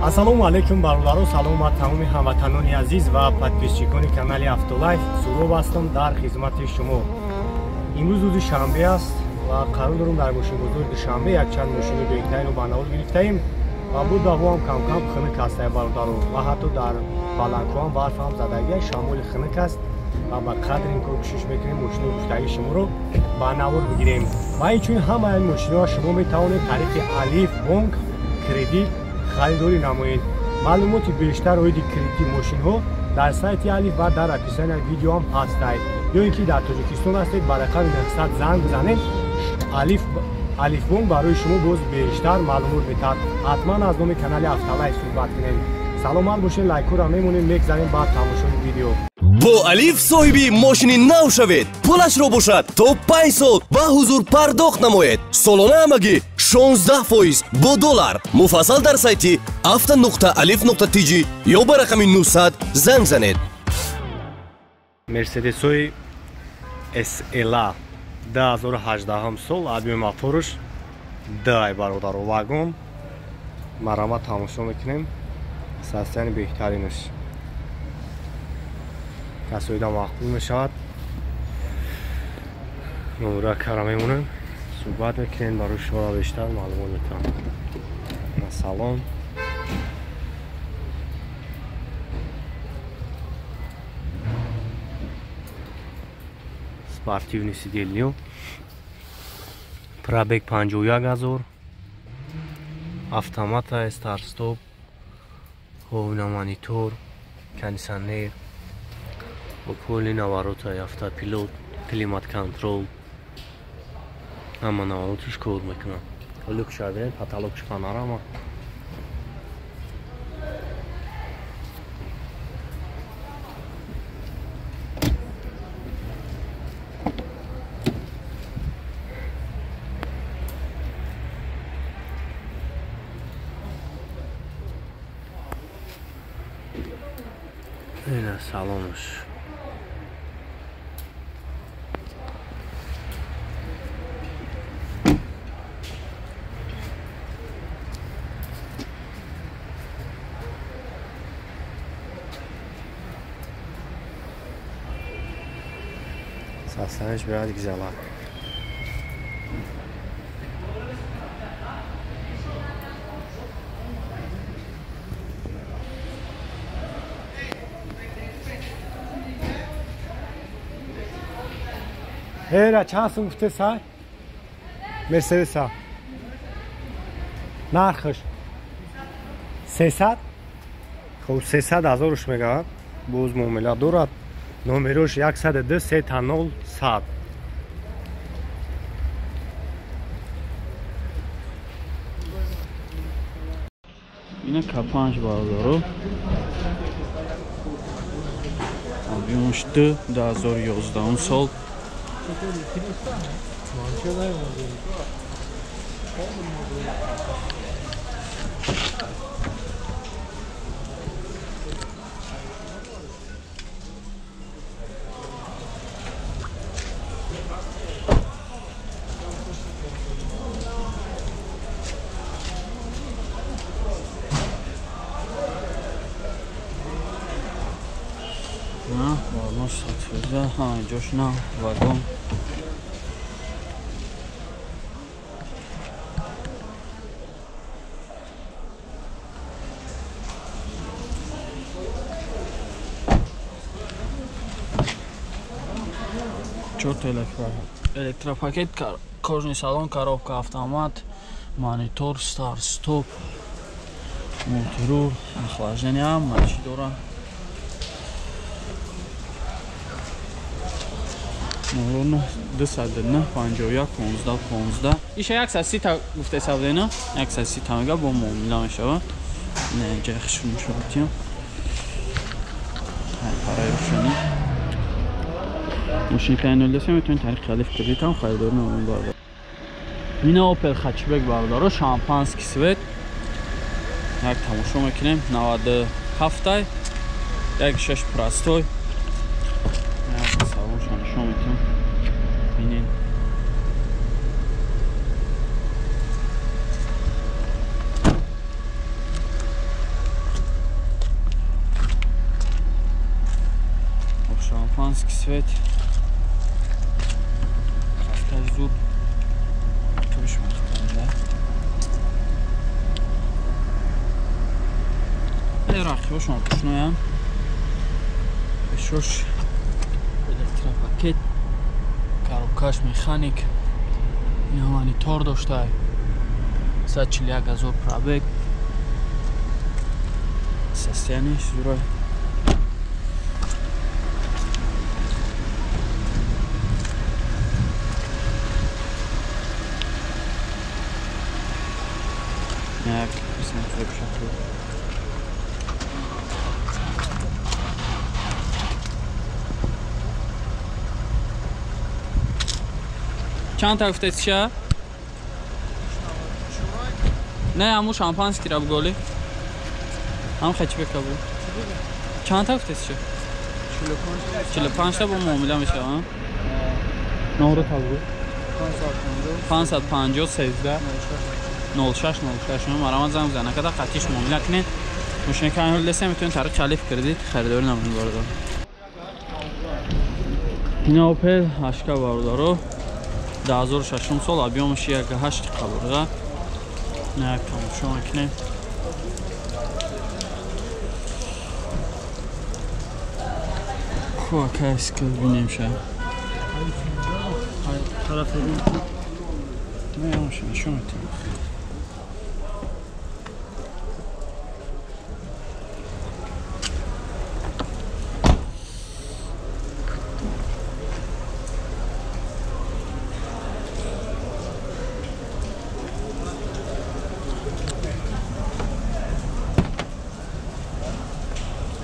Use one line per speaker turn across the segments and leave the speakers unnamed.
Ассалому алайкум бародаро, салом ба тамоми ҳамватанони азиз ва подписчикони канали Автолайф. Суроб ҳастам дар хизмати шумо. Имрӯз рӯзи шанбе аст ва қарор дорем дар мошинбозори Душанбе якчанд мошини беҳтаринро ба навор гирифтаем ва буд ҳаво ҳам кам-кам хунук аст бародаро, ва ҳатто дар баландкӯҳам барф ҳам задагия, шамоли хунук аст ва ба қадри имкон кӯшиш мекунем мошини гуфтагии шуморо ба навор бигирем. Ва инчунин ҳамаи мошиниҳо шумо метавонед тариқи Алиф бонк кредит харидорӣ намоед. Маълумоти бештар оиди кредити мошинҳо дар сайти Алиф ва дар описания видео ҳам ҳастад. Ё ин ки дар Тоҷикистон ҳастед, ба рақами 900 занг бизанед, Алифбонк барои шумо боз бештар маълумот метаҳад. Ҳатман аз номи канали Автолайф суҳбат кунед. Саломат бошед, лайкҳоро мемонем, мегзарем ба тамошои видео.
Бо Алиф соҳиби мошини нав шавед, пулашро бошад то 5 сол ба ҳузур пардохт намоед. Солона ҳамагӣ 16% бо доллар. Муфассал дар сайти авто.alif.tj ё ба рақами 900 занг занед.
Мерседесои SLA 2018 сол, объёми моторш 2 бародаро, вагон. Марама тамошо мекунем. Состояние беҳтаринаш. Касоида маъқул мешавад. Номера кара мемонем, суҳбат мекунем, барои шумо бештар маълумот метавам. Салом. Спортивный сидельнио. Пробег 51 000. Автомата, старт-стоп, ҳовна монитор, кондиционер, полный наворота, автопилот, климат-контрол. Ҳама наворотиш кор мекунад. Люк шавед, потолокш панорама. Ина салонаш. Состояние бирад гизала. Ера чанд сум гуфте сай? Мерседеса. Нархаш 300. Хоб 300 ҳазоруш мегавад. Боз муомила дорад. Номерош 102 3 100.
Ина К5 бародаро. Объёмш 2 2011 сол. На, барнош сатфиза, ҳа, ҷош на, вагон. Чорта электропакет, кожный салон, коробка, автомат, монитор, старт, стоп, мультируль, охлаждение, ҳама чӣ дора. 09 209 51 15 15. Иша 130 та гуфте савдена, 130 та мега бо муомила мешава. Не, ҷай хушум мешавад. Параи рӯшанӣ. Мошини 503 метавонед тариқи Алиф кредит ҳам харидорӣ намоед бародар. Ина Opel Hatchback бародаро, шампанский цвет. Як тамошо мекунем, 97 1.6 простой. Салоншо нишон метавон. Бинед. Шампанский свет. Краскаш зур. Қибиш мехтанда. Рақибошон ручноян. Пешош электропакет, коробкаш механик, ина монитор доштай. 141 000 пробег. Состояние зура. Як посмотрю, шатру. Чанд та гуфтед ша? Не, ҳамун шампанский ра буголи. Ҳам хачбека бу. Чанд та гуфтед ша? 45 та бо муомила мешава. Номро та бугу. 550 13 06 06. Марамат занг бизанед. Када қатиш муомила кунед. Мошина ки ҳол десем метавонед тариқи Алиф кредит харидорӣ намоед бародар. Ина Opel Ашка бародаро. 2006 сол объемаш 1.8 қабурға. Як тамошо мекунем. Хуб, акайс ки бинем ша. Не, ҳамаша нишон метем.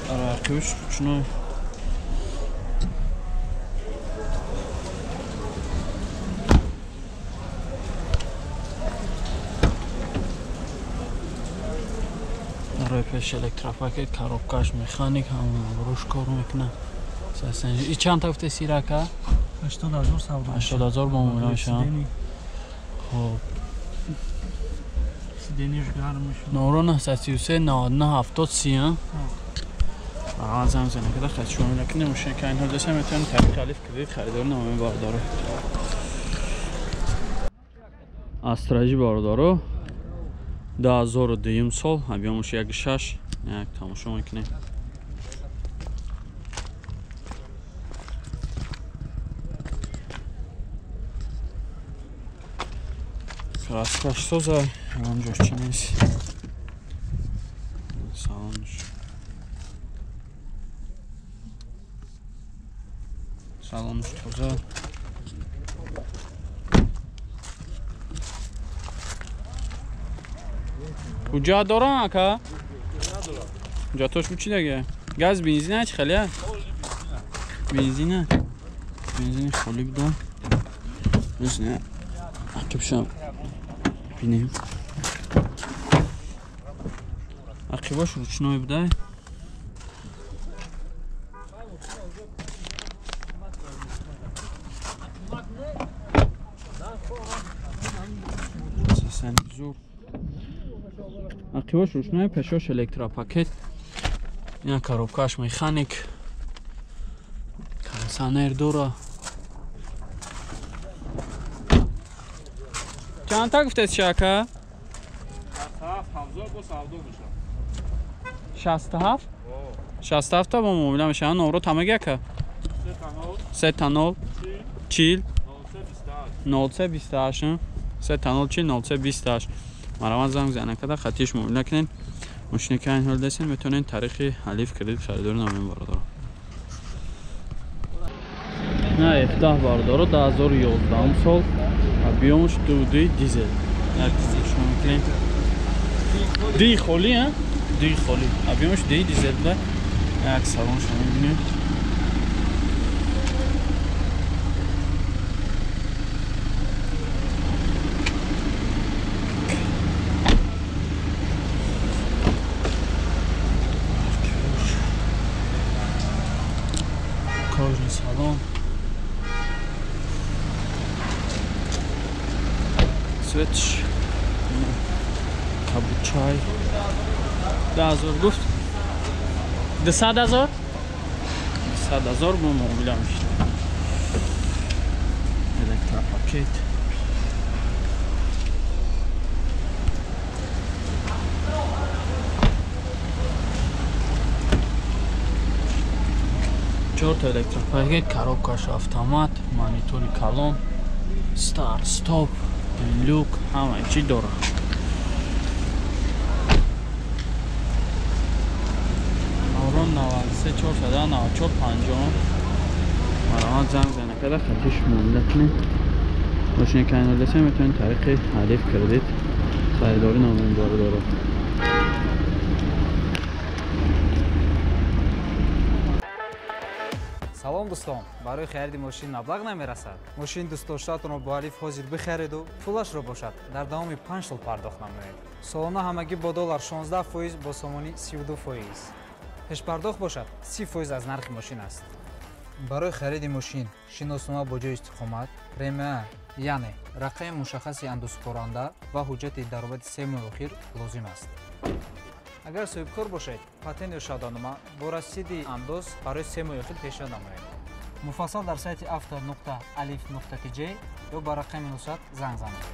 Рақибаш ручной. Барои пеш электропакет, коробкаш механик, ҳама руш кор мекунад. И чанд та гуфте сирака?
80 000 савдо.
80 000 бо муомила мешавад. Хоб.
Сидениш гармш.
Номро 933 99 70 30. Фақат занг бизанед када хат шумо накунем мошина ки ин ҳол дошта метавонед тариқи Алиф кредит харидорӣ намоед бародаро. Астражи бародаро 2002 сол объемаш 1.6 як тамошо мекунем. Краскаш соза, ҳамҷош чӣ нест. Салонш. Салонш тоза. Ҳуҷҷат дорам ака? Ҳуҷҷатош бу чӣ дега? Газ бензина чӣ хеле? Бензина. Бензини холӣ буда. Бензина. Ақибшам бинем. Ақибош ручной буда. Зур. Ақибош ручной, пешош электропакет. Ина коробкаш механик. Кондиционер дора. Чанд та гуфтед шака?
67 бо савдо мешавад.
67? 67 та бо муомила мешавад. Номро тамаги ака? 3 та 0 40 03 28 3 та 0 40 03 28. Марамат занг бизанед када хатиш муомила кунед. Мошина ки ин ҳол дестен метавонед тариқи Алиф кредит харидорӣ намоед бародаро. На F10 бародаро 2011 сол объемаш 2.2 дизел. Як дизел шумо мекунед. Ди холӣ, а? Ди холӣ. Объемаш 2 дизел буда. Як салон шумо мебинед. Кожный салон. Цветш кабучай 10000 гуфт 200000 100 000 бо муомила мешавад. Электропакет. Чорта электропакет, коробкаш автомат, монитори калон, стар, стоп, люк, ҳама чӣ дорад. Аврон 93 494 50. Марамат занг занед, када хатиш муомила кунед. Мошини К03 метавонед тариқи Алиф кредит харидорӣ намоед бародаро.
Салом дӯстон, барои хариди мошин маблағ намерасад. Мошини дӯстдоштаатонро бо Алиф ҳозир бихариду пулашро бошад дар давоми 5 сол пардохт намоед. Солона ҳамагӣ бо доллар 16%, бо сомонӣ 32%. Пешпардохт бошад 30% аз нархи мошин аст. Барои хариди мошин шиноснома бо ҷои истиқомат, РМА, яъне рақами мушаххаси андозсупоранда ва ҳуҷҷати даромади 3 моҳи охир лозим аст. Агар соҳибкор бошед, патент ё шаҳодатнома бо расиди андоз барои 3 моҳи охир пешниҳод намоед. Муфассал дар сайти auto.alif.tj ё ба рақами 900 занг занед.